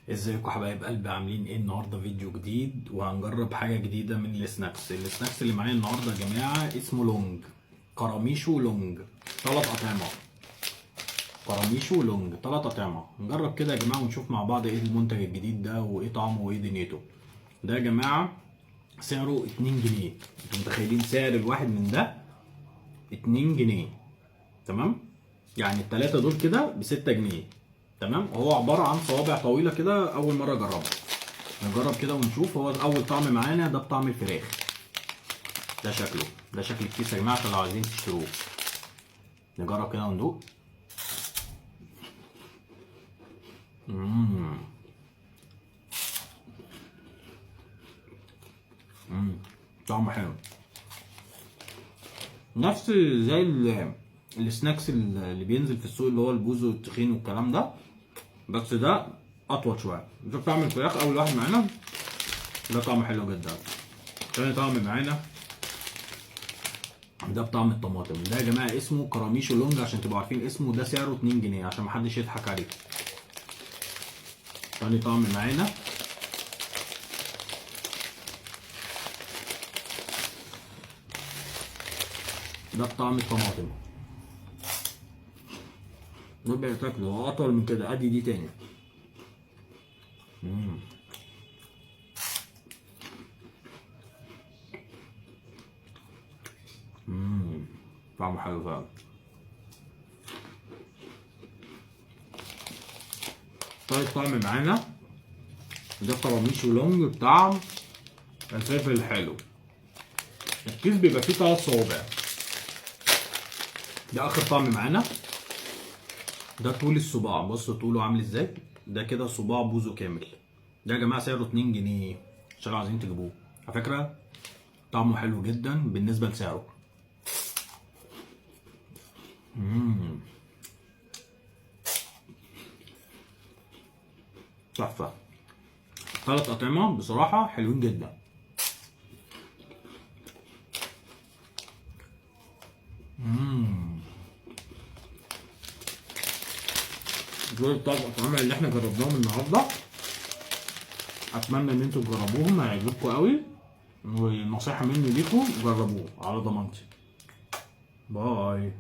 ازيكم حبايب قلبي؟ عاملين ايه؟ النهارده فيديو جديد وهنجرب حاجة جديدة من ال snacks. ال snacks اللي معايا النهارده يا جماعة اسمه لونج، كراميشو لونج، 3 اطعمه. كراميشو لونج 3 اطعمه. نجرب كده يا جماعة ونشوف مع بعض ايه المنتج الجديد ده وايه طعمه وايه دنيته. ده يا جماعة سعره 2 جنيه. انتوا متخيلين سعر الواحد من ده 2 جنيه؟ تمام، يعني الثلاثة دول كده ب 6 جنيه. تمام، وهو عبارة عن صوابع طويلة كده، اول مرة اجربها. نجرب كده ونشوف. هو اول طعم معانا ده بطعم الفراخ. ده شكله، ده شكل الكيس يا جماعة عشان لو عايزين تشتروه. نجرب كده وندوق. مم. مم. طعمه حلو، نفس زي ال snacks اللي بينزل في السوق اللي هو البوزو والتخين والكلام ده، بس ده اطول شوية. ده طعم الفراخ اول واحد معانا، ده طعمه حلو جدا. تاني طعم معانا ده بطعم الطماطم. ده يا جماعة اسمه كراميشو لونج عشان تبقوا عارفين اسمه. ده سعره 2 جنيه عشان محدش يضحك عليه. تاني طعم معانا ده بطعم الطماطم. ده بيتاكل هو اطول من كده. ادي دي تاني. طعمه حلو فعلا. طيب طعم معانا ده كراميشو لونج بطعم الفلفل الحلو. الكيس بيبقى فيه 3 صوابع. ده اخر طعم معانا، ده طول الصباع. بصوا طوله عامل ازاي، ده كده صباع بوزو كامل. ده يا جماعة سعره 2 جنيه عشان لو عايزين تجيبوه. على فكرة طعمه حلو جدا بالنسبة لسعره. تحفة. 3 اطعمه بصراحة حلوين جدا. دول الثلاث اطعمه اللي احنا جربناهم النهارده. اتمنى ان انتوا تجربوهم، هيعجبكم قوي. ونصيحة مني ليكم، جربوه على ضمانتي. باي.